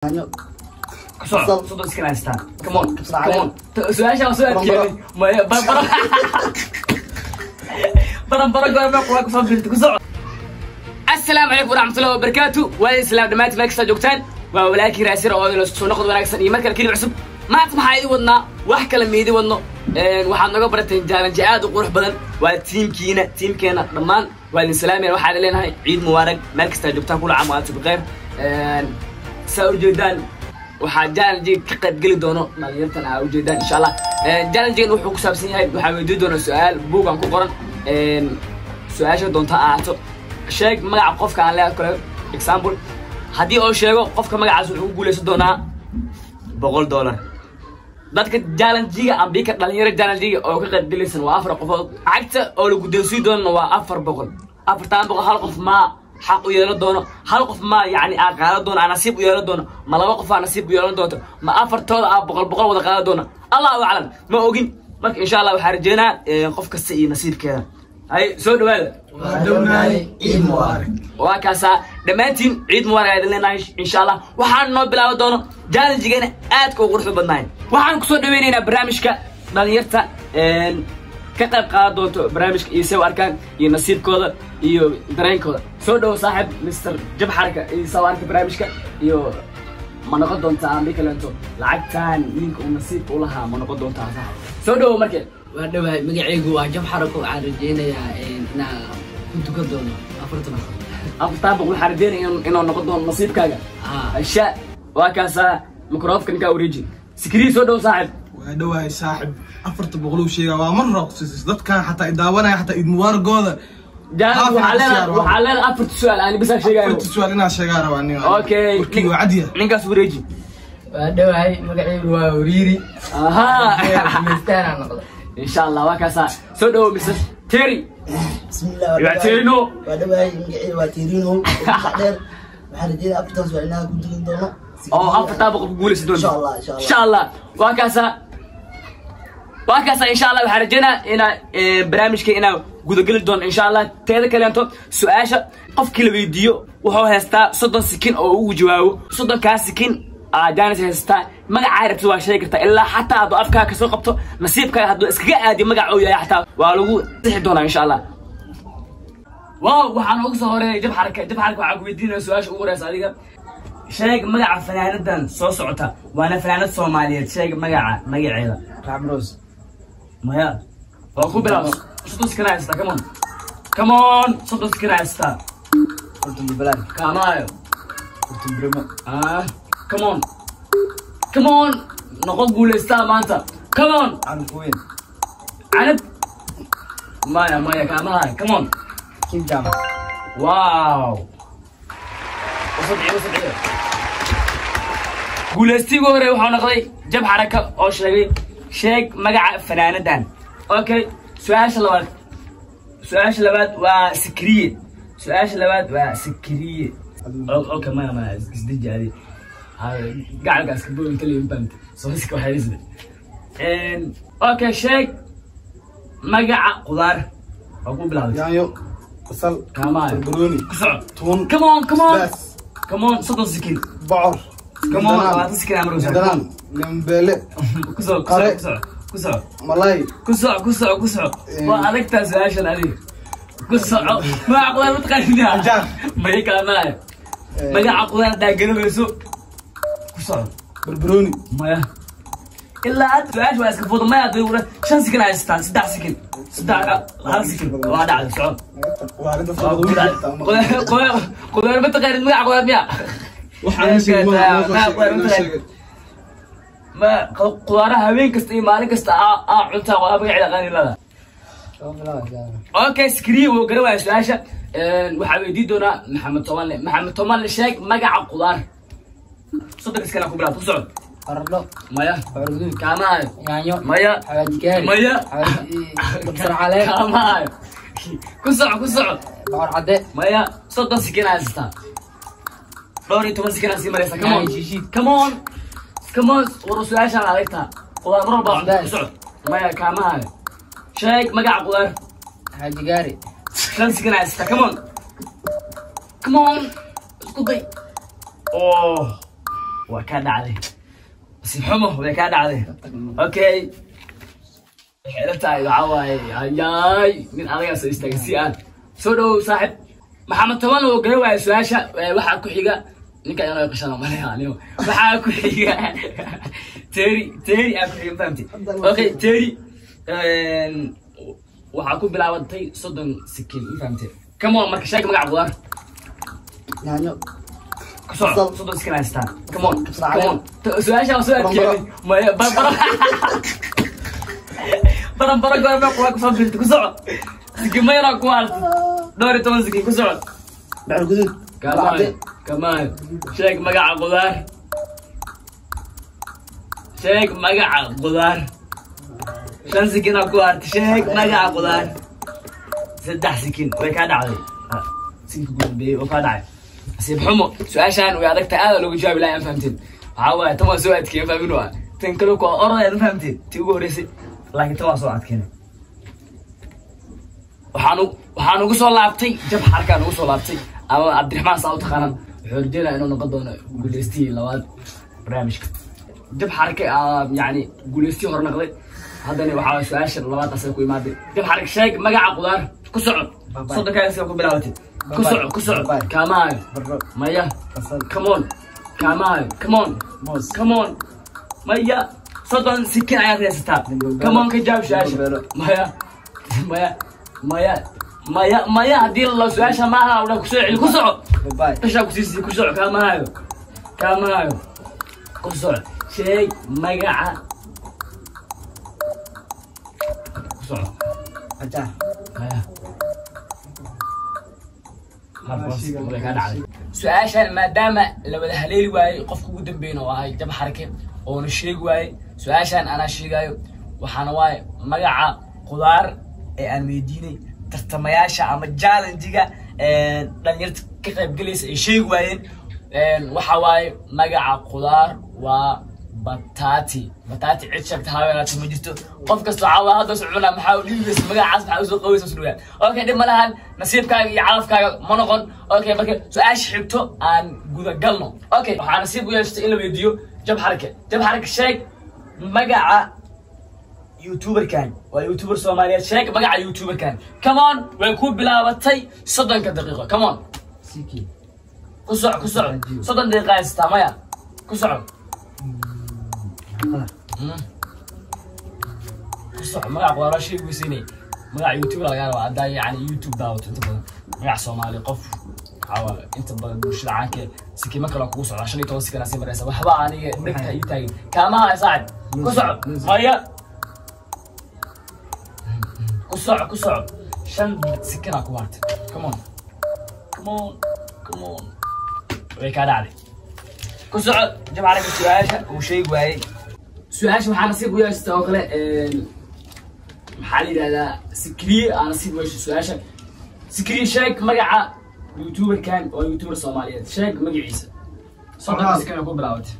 Ku soco, 30 sikin haystaa. Come on, come on. Su-aasha waa soo adkeeday. Maya, barbaro, baranbaro goorma quraa kusoo biirta? Ku soco. Assalaamu calaykum waraxmatullahi wabarakaatu. Waa islaam dhammaantiin meel kastaa joogtaan. Waa walaalkii Raasir oo idin soo noqod wanaagsan iyo mar kale kelib cusub. Maanta maxaa idin wadnaa? Wax kale miidi wadno. Waxaad naga barateen challenge aad u qurux badan. Waa tiimkiina, tiimkeena dhammaan waa idin salaamaya. Waxaa idin leenahay ciid mubaarak meel kastaa joogtaan, kula caam wa antum bikhayr. Saa ujeedaan, waxaa challenge ka qayb geli doono dhalinyartan aa ujeedaan insha Allah. Challengegan wuxuu ku saabsan yahay, waxaa weydiin doonaa su-aal buugan ku qoran. Su-aasha doonta ha ahaato, sheeg magaca qofka aan leeyahay kale. Example, haddii oo sheego qofka magacaas, wuxuu ku guuleysan doonaa $100. Dadka challengiga ambika dhalinyaro challengiga oo ka qayb gelaysan waa afar qofood. Lacagta oo la guddoonsiin doonana waa 400. 400 hal qof maa xaq u yeelan doono, hal qof maa yacni aa qaadan doono, aa nasiib u yeelan doono. Ma laba qof aa nasiib u yeelan doonto, ma afartooda aa boqol boqol wada qaadan doona? Allahu aclam, ma ogin. Marka insha Allah waxaa rajeynaa qof kasta iyo nasiibkeeda. Hay, soo dhawaada. Waa dhownahay, ciid mubaarak. Waa kaasaa, dhammaantiin ciid mubaarak ayaa idin leenahay. Insha Allah waxaan noo bilaabi doono challenge-geena aadka u quruxda badnaay. Waxaan kusoo dhaweynaynaa barnaamijka dhalinyarta ka qayb qaadan doonto barnaamijka iyo say u arkaan iyo nasiibkooda iyo dareenkooda. Soo dhawo saaxib Mr Jabxarka, iyo saa u arka barnaamijka, iyo ma noqon doontaa ambi kaleento lacagtan ninka uu nasiibka u lahaa ma noqon doontaa? Saaxib, soo dhawo marke. Waa dhawahay, magacaygu waa Jab Xarako. Waxaan rajeynayaa inaan ku tukan doono 40. 400 waxaa rajeynaya inuu noqon doono nasiibkaaga. Asha, waa kaasaa, microfonka ninkaa wareeji. Sikrii, soo dhawo saaxib. Waa dhowahay saaxib. 400 uu sheegaa waa mar roqsisis dadkan xataa idaawanaya, xataa ciid mubaaragooda. Jaan, waxaa leedahay afarta su-aal aan bisaa sheegayo. Afarta su-aal inaan sheegaa rabaa aniga. Okay. Warkii waa cadiya. Ninkaas wareeji. Waa dhawahay, magacaygu waa Wariiri. Aha. Guulaystaan noqdo. Insha Allah, waa kaasaa. Soo dhawo Mr Terry. Bismillah. Waa Terino. Waa dhawahay, magacayga waa Terino magac dheer. Waxaan rajeynaya afartaas waa inaan ku dukan doono. Oo 400 ku guuleysan doonto. Insha Allah, insha Allah. Insha Allah, waa kaasaa, waa kaasaa. Insha Allah waxaan rajeynaa inaa barnaamijka inaa gudageli doono insha Allah. Teeda kaleento, su-aasha qofkii la weydiiyo wuxuu haystaa 30 sikin oo ugu jawaabo. 30-kaa sikin aa jaanis haystaa. Magacaa rabtid waa sheegi kartaa, ilaa xataa hadduu afkaa kasoo qabto, nasiibkaaga hadduu iskaga aadiyo magaca uu yahay, xataa waa lagu sixi doonaa insha Allah. Wow, waxaan ugu soo horeeyay Jab Xaraka. Jab Xaraka, waxaan ku weydiinaya su-aasha ugu horeysa. Adiga sheeg magaca fanaanadan soo socota, waana fanaanad Soomaaliyeed. Sheeg magaca, magaceeda. Ramros. Maya, waa ku bilaabo. 30 sikin haystaa. Come on, come on, 30 sikin haystaa. Horta Balbalan. Kaamaayo. Horta Brimo. Ah, come on, come on, noqon guulaystaa maanta. Come on. Canab Weyn. Canab, maya, maya, kaamahayo. Come on. Kim Jama. Wow, usabciyo, usabciyo. Guulaystii ugu horey waxuu noqday Jab Xaraka oo sheegay sheeg magaca fanaanadan. Okay, su-aasha labaad, su-aasha labaad waa Sikriye. Su-aasha labaad waa Sikriye. Okay, maya, maya, isdeji adi. Gacalka iska boogin kaliya infahamta soo iska waxayrisda. Okay, sheeg magaca qudaar. Waa ku bilaabay. Yaanyo, basal. Kaamaayo. Barbarooni. Ku soco. Tuun. Come on, come on. Basbaas. Come on, 30 sikin. Bocor. Come on, 20 sikin amar. Dhanaan, lembeele. Ku soco, ku Qare. soco, ku soco, ku soco. Malay. Ku soco, ku soco, ku soco. Waa adagtaa su-aashan adiga. Ku soco. Magaca qudaar ma taqaanid? Qajaar. Maya, kaamaayo. Magaca qudaar haddaa garanayso, ku soco. Barbarooni. Maya, ilaa hadda su-aasha waa iska fuda. Maya, hadda 5 sikin haystaan, 3 sikin, saddex, 1 sikin waa dhacday. Soco. Qudaarada. Qudaar, qudaar ma taqaanid? Magaca qudaar miya? Waxaan sheegay Magaca ma qudaaraha habeen kasta iyo maalin kasta aa cuntaa, qudaar magaceeda aqaani lada. Okay, Skrii wuu garan waaya su-aasha. Waxaa weydiin doonaa Maxamed Tobanle. Maxamed Tobanle, sheeg magaca qudaar. 30 iskana ku bilaab, ku socod. Baradho. Maya. Bocor guduud. Kaamaayo. Yaanyo. Maya. Xawaajikaari. Maya. Kabsar caleen. Kaamaayo. Ku soco, ku soco. Bocor cadde. Maya, 30 sikin haystaa. Dhowr iyo toban sikin aa sii maraysa. Come on. Yaanyo shiishiid. Come on, come on. War su-aashaan adagtaa. Qudaar mar walbaa cunta. Ku soco. Maya, kaamaayo. Sheeg magaca qudaar. Xawaajikaari. 5 sikin haystaa. Come on, come on, isku day. Oh. Waa kaa dhacday, nasiib xumo, way kaa dhacday. Okay, waxay ila tahay waxaa waaye hayaay nin adagaa soo istaagay. Si aan soo dhowow saaxib. Maxamed Toban oo garan waaya su-aasha. Waxaa ku xiga ninka inoo qashana malaya anigo. Waxaa ku xiga Terry. Terry aa ku xiga, fahamtay? Okay, Terry, waxaa ku bilaabatay 30 sikin, ma fahamtay? Come on, marka sheeg magaca qudaar. Yaanyo. Ku soco. Basal. 30 sikin haystaa. Come on. Kabsar come on. Su-aasha waa soo adkeeday. Maya, barbaro, baranbaro goorma qudaar kusoo birta? Ku soco, sikin ma yaraa ku hartay, dhowr iyo toban sikin. Ku soco. Bacr guduud. Come on, come on, sheeg magaca qudaar, sheeg magaca qudaar. 5 sikin aa ku hartay. Sheeg magaca qudaar. 3 sikin way kaa dhacday. Sikinka ugu dambeeyey oo kaa dhacay, nasiib xumo. Su-aashaan way adag tahay, aada looga jawaabi lahaa. Aan fahamteen? Waxaa waaye tan waa soo adkeeyay, fahmin? Waa tan kale ku orodaya, ma fahamteen? Tii ugu horreysay, laakiin tan waa soo adkeynay. Waxaan ugu soo laabtay jab xarkaan ugu soo laabtay, ama Cabdiraxmaan saa u taqaanaan. Wuxuu rajeynaya inuu noqon doono guuleystihii labaad barnaamijka. Jab xarke yani guuleystihii hore noqday, haddana waxaa su-aasha labaad asaga ku imaaday. Jab xarke, sheeg magaca qudaar. Ku soco, 30kaaga ku bilaabatay. Ku soco, ku soco. Babay. Kaamaayo. Barro. Maya. Basal. Come on, kaamaayo. Come on. Moos. Come on. Maya, 30 sikin ayaad haysataa. Come on, ka jawaab su-aasha. Limbombeelo. Maya, maya, maya, maya, maya. Haddii la su-aasha maaha udha kusoo celi. Ku soco. Babay. Qishaa kusiisi. Ku soco, kaamaayo, kaamaayo. Ku soco, sheeg magaca. Ku soco. Qajaar. Maya, su-aashan maadaama la wada haleeli waayey, qofka ugu dambeeyna oo ahay jab xarake oona sheegi waayey, su-aashan anaa sheegayo. Waxaana waaye magaca qudaar ee aan weydiinay tartamayaasha ama challenge-ga dhalinyarta ka qaybgalaysa ay sheegi waayeen. Waxa waaye magaca qudaar waa batati. Batati cid sheegta haweenaata ma jirto. Qof kasta waxaa waa hadda socona, maxaa u dhiibaysa magacaas, maxaa usoo qabaysa uslugaa? Okay, dhib ma lahan, nasiibkaaga iyo calafkaaga ma noqon. Okay, marka su-aasha xigto aan gudagalno. Okay, waxaa nasiib u yeeshtay in la weydiiyo jab xarake. Jab xarake, sheeg magaca youtuberkan. Waa youtuber Soomaaliyeed. Sheeg magaca youtuberkan. Come on, way ku bilaabatay 30ka daqiiqo. Come on. Siki. Ku soco, ku soco, 30 daqiiqa haystaa. Maya, ku soco. Qadar. Ku soco, magaca qudaar sheeg weysiinay, magaca youtuber laga rabaa. Haddaa yani YouTube daawato inta badan, magaca Soomaali qof waxaa waaye inta badan bulshada caanka. Sikima kale kugu socda, 15 sikin sii maraysa. Waxba aniga dhegta ii taagin, kaamaha saaxib. Ku soco. Maya, ku soco, ku soco. 5 sikinaa ku hartay. Come on, come on, come on. Way kaa dhacday. Ku soco, jabcariga. Su-aasha uu sheegi waayey, su-aasha waxaa nasiib u yeeshata oo kale, maxaa la yidhahdaa, Sikriye aa nasiib u yeeshay su-aasha. Sikriye, sheeg magaca youtuberkan oo youtuber Soomaaliyeed. Sheeg magaciisa. 30 Socdaal. sikin ku bilaabatay.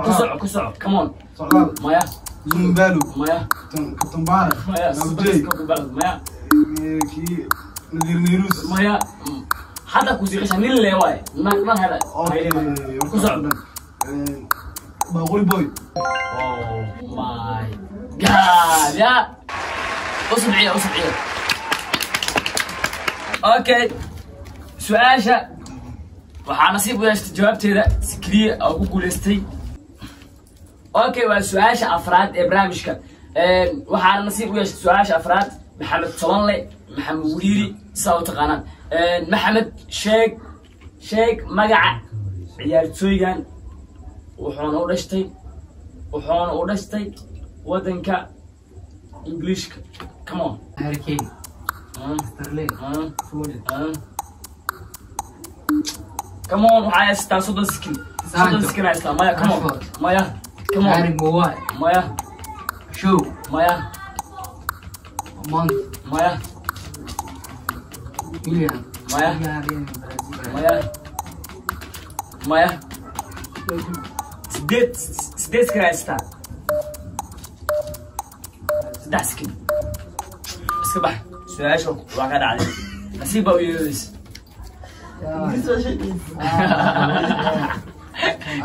Ku soco, ku soco. Come on. Socdaal. Maya. Zumbalu. Maya. Kabtan Baara. Maya. Nabjey. Ku bilaabay. Maya. Kii Nadiir Nayrus. Maya, hadda kusii qasha nin le waaye naag hela. Okay. Ku soco. Baaquli Boy. Oh my God, ya usubciya, usubciya. Okay, su-aasha waxaa nasiib u yeeshtay jawaabteeda Sikriye oo ku guuleystay. Okay, waa su-aasha afraad ee barnaamijka. Waxaana nasiib u yeeshtay su-aasha afraad Maxamed Tobanle, Maxamed Wuriiri sidaa u taqaanaan. Maxamed, sheeg magaca ciyaartooygan, wuxuuna u dhashtay waddanka Englishka. Come on. Harry Kane. Sterling. Foden. Come on, waxaa haystaa 30 sikin, 30 Sancho. sikin haystaa. Maya, come on. Rashford. Maya, come on. Harry Maguire. Maya. Shaw. Maya. Mount. Maya. William. Maya. William, Brazil. Maya, maya. 8 sikin haystaa. 3 sikin. Iska bax, su-aasha waa ka dhacday. Nasiib baa u yeelaysa.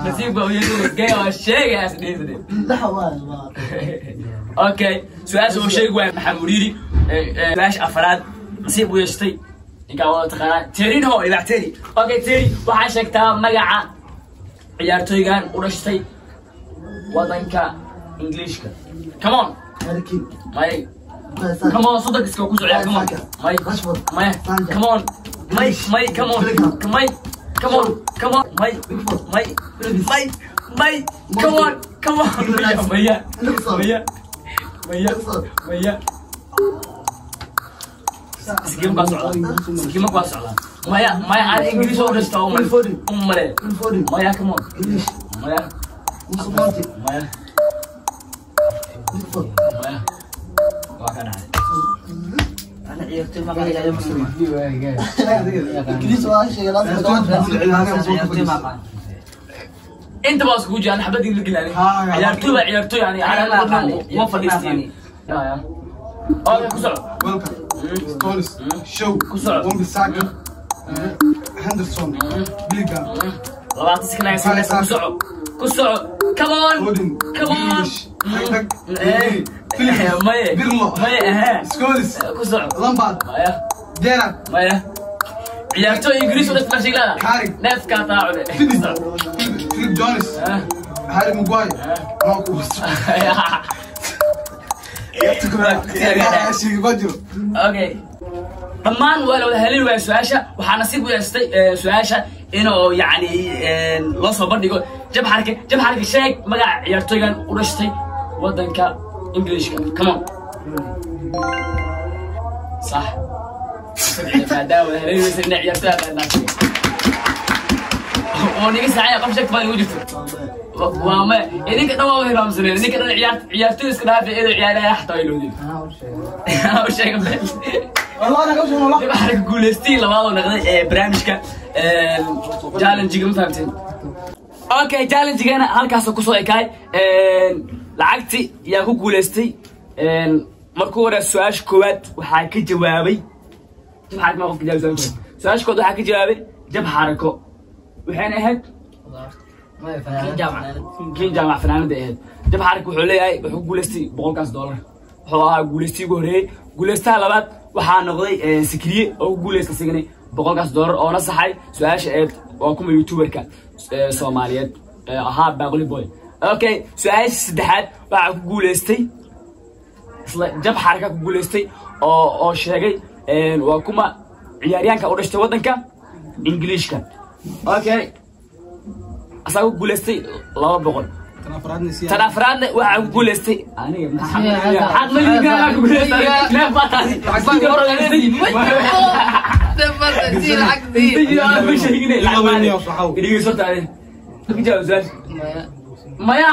Nasiibka u yeeshay gay waa sheegaas dhiisde. Laxa waa. Okay, su-aasha uu sheegi waaya Maxamed Muriidi, su-aasha afraad nasiib u yeeshtay ninkaa wada taqaanaa Terinho Ibac Teri. Okay Teri, waxaa sheegtaa magaca ciyaartoygan u dhashtay wadanka Englishka. Come on. Harry Kane. May. Bukayo Saka. Come on, soddon iska ku socdaa. Come on. May. Rashford. Maya. Sancho. Come on. May, may, come on. May, come on, come on. May, may, may, may, come on, come on. Maya, maya, maya, maya, maya. Iskiima kaa socdaa, iskiima kaa socdaa. Maya, maya, aan Ingiriis oo dhashta oo male. Foden. Male. Phil Foden. Maya, come on. English. Maya. Musa Mount. Maya. Pickford. Maya. Waa ka dhacday. Ana ciyaartoy ma aqaan. Ingiriis waa sheegay laas. Ciyaartoy ma aqaan. Inta baa iskugu jiraan xabad ingil gelani. Ha, ha. Ciyaartoy waa ciyaartoy, yani Ana ma aqaani. ma fadhiistiin. Ya ya. Okay, ku soco. Welcome. Stones. Show. Ku soco. Wan-Bissaka. Henderson. Bellingham. 20 second ayaa siinaysa. Ku soco, ku soco, come on. Foden. Come on. Grealish. Tag. Eh. Phillips. Maye. Pirlo. Maye, ehe. Scholes. Ku soco. Lampard. Maya. Gerrard. Maya, ciyaartoy Ingiriis u dhashtay sheeglada. Carrick. Neefkaa taacune. Phillips. Philip Jones. Harry Maguire. Marcus. Ma jiro. Okay, dhammaan waa la wada helin waaya su-aasha. Waxaa nasiib u yeestay su-aasha inuu yacni loo soo bandhigo Jab Xarke. Jab Xarke, sheeg magaca ciyaartoygan u dhashtay wadanka Englishka. Come on. Sax, maadaama wada helin weysa inay ciyaartoyga oo niga saacaya qof sheegta baa igu jirto. Waa maya, idinka dhan waa hilmaamsaneen. Idinka dhan ciyaartoy iska dhaafay, inuu ciyaaraya xataa way loodin. Anaa u sheega been. Wallah ana ka soo wallah. Waxaa ka guuleystay labaad oo noqday ee barnaamijka challenge-ga, ma fahamteen? Okay, challenge-gana halkaasoo kusoo ekaay. Lacagti yaa ku guuleystay? Markuu hore su-aasha koowaad waxaa ka jawaabay Jab Xarako. Ma qofka jawaab su-aasha koowaad waxaa ka jawaabay Jab Xarako, waxayna ahayd Kin Jaamac fanaanada ahayd. Jab Xarako wuxuu leeyahay, wuxuu ku guuleystay $100-kaas. Wuxuu ahaa guuleystii ugu horreeyey. Guuleystaha labaad waxaa noqday Sikriye oo ku guuleystay asigana $100-kaas oo na saxay su-aasha eed waa kuma youtuberka Soomaaliyeed ahaa Baaquli Boy. Okay, su-aasha saddexaad waxaa ku guuleystay isla Jab Xaraka ku guuleystay oo sheegay waa kuma ciyaaryahanka u dhashtay waddanka Ingiliishka. Okay, asaa ku guuleystay 200. Tan afraadna si. Tan afraadna waxaa ku guuleystay aniga. Maxaad maligaa ku guuleystay? Neef baa taasi. Ma sheegine. Ka jawaab su-aasha. Maya,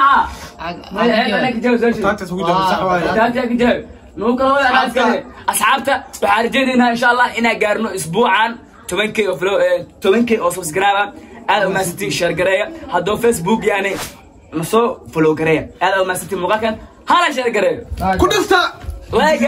maya, ana ka jawaab su-aasha. Taagtaas ugu jawaab sax waaye. Taagtaa ka jawaab. Nugu kala wada anaa iskale. Asxaabta, waxaan rajaynaynaa insha Allah inaan gaarno isbuucan 10K oo follow, 10K oo subscribe ah. Aad u mahadsantiin, share gareeya. Hadduu Facebook yani nasoo follow gareeya. Aad u mahadsantiin, muuqaalkan hala share gareeyo. Ku dhifta. Like.